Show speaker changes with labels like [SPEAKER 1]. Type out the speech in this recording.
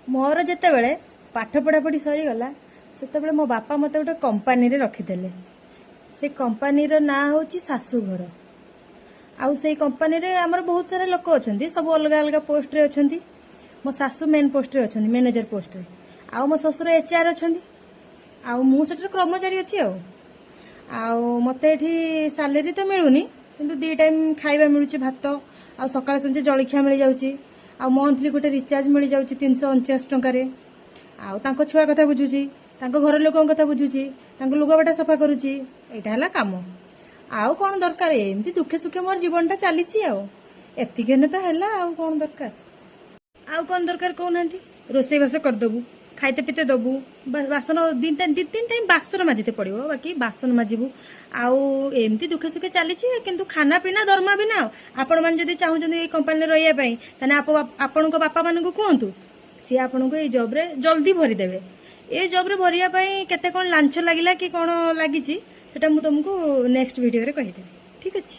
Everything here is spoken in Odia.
[SPEAKER 1] ମୋର ଯେତେବେଳେ ପାଠ ପଢ଼ାପଢ଼ି ସରିଗଲା, ସେତେବେଳେ ମୋ ବାପା ମୋତେ ଗୋଟେ କମ୍ପାନୀରେ ରଖିଦେଲେ। ସେ କମ୍ପାନୀର ନାଁ ହେଉଛି ଶାଶୁଘର। ଆଉ ସେଇ କମ୍ପାନୀରେ ଆମର ବହୁତ ସାରା ଲୋକ ଅଛନ୍ତି, ସବୁ ଅଲଗା ଅଲଗା ପୋଷ୍ଟରେ ଅଛନ୍ତି। ମୋ ଶାଶୁ ମେନ୍ ପୋଷ୍ଟରେ ଅଛନ୍ତି, ମ୍ୟାନେଜର ପୋଷ୍ଟରେ, ଆଉ ମୋ ଶ୍ୱଶୁର ଏଚ୍ ଆର୍ ଅଛନ୍ତି, ଆଉ ମୁଁ ସେଠାରେ କର୍ମଚାରୀ ଅଛି। ଆଉ ମୋତେ ଏଠି ସାଲେରୀ ତ ମିଳୁନି, କିନ୍ତୁ 2 ଟାଇମ୍ ଖାଇବା ମିଳୁଛି, ଭାତ, ଆଉ ସକାଳେ ସଞ୍ଜେ ଜଳଖିଆ ମିଳିଯାଉଛି, ଆଉ ମନ୍ଥଲି ଗୋଟେ ରିଚାର୍ଜ ମିଳିଯାଉଛି 349 ଟଙ୍କାରେ। ଆଉ ତାଙ୍କ ଛୁଆ କଥା ବୁଝୁଛି, ତାଙ୍କ ଘର ଲୋକଙ୍କ କଥା ବୁଝୁଛି, ତାଙ୍କ ଲୁଗାପଟା ସଫା କରୁଛି। ଏଇଟା ହେଲା କାମ, ଆଉ କ'ଣ ଦରକାର? ଏମିତି ଦୁଃଖେ ସୁଖେ ମୋର ଜୀବନଟା ଚାଲିଛି। ଆଉ ଏତିକି ହେଲେ ତ ହେଲା, ଆଉ କ'ଣ ଦରକାର? ଆଉ କ'ଣ ଦରକାର କହୁନାହାନ୍ତି? ରୋଷେଇବାସ କରିଦେବୁ, ଖାଇତେ ପିତେ ଦେବୁ, ବାସନ 2 ତିନି ଟାଇମ୍ ବାସନ ମାଜିତେ ପଡ଼ିବ, ବାକି ବାସନ ମାଜିବୁ। ଆଉ ଏମିତି ଦୁଃଖେ ସୁଖେ ଚାଲିଛି, କିନ୍ତୁ ଖାନା ପିନା ଦରମା ବିନା। ଆଉ ଆପଣମାନେ ଯଦି ଚାହୁଁଛନ୍ତି ଏଇ କମ୍ପାନୀରେ ରହିବା ପାଇଁ, ତାହେଲେ ଆପଣଙ୍କ ବାପାମାନଙ୍କୁ କୁହନ୍ତୁ, ସିଏ ଆପଣଙ୍କୁ ଏଇ ଜବ୍ରେ ଜଲ୍ଦି ଭରିଦେବେ। ଏ ଜବ୍ରେ ଭରିବା ପାଇଁ କେତେ କ'ଣ ଲାଞ୍ଚ ଲାଗିଲା କି କ'ଣ ଲାଗିଛି, ସେଟା ମୁଁ ତୁମକୁ ନେକ୍ସଟ ଭିଡ଼ିଓରେ କହିଦେବି। ଠିକ୍ ଅଛି।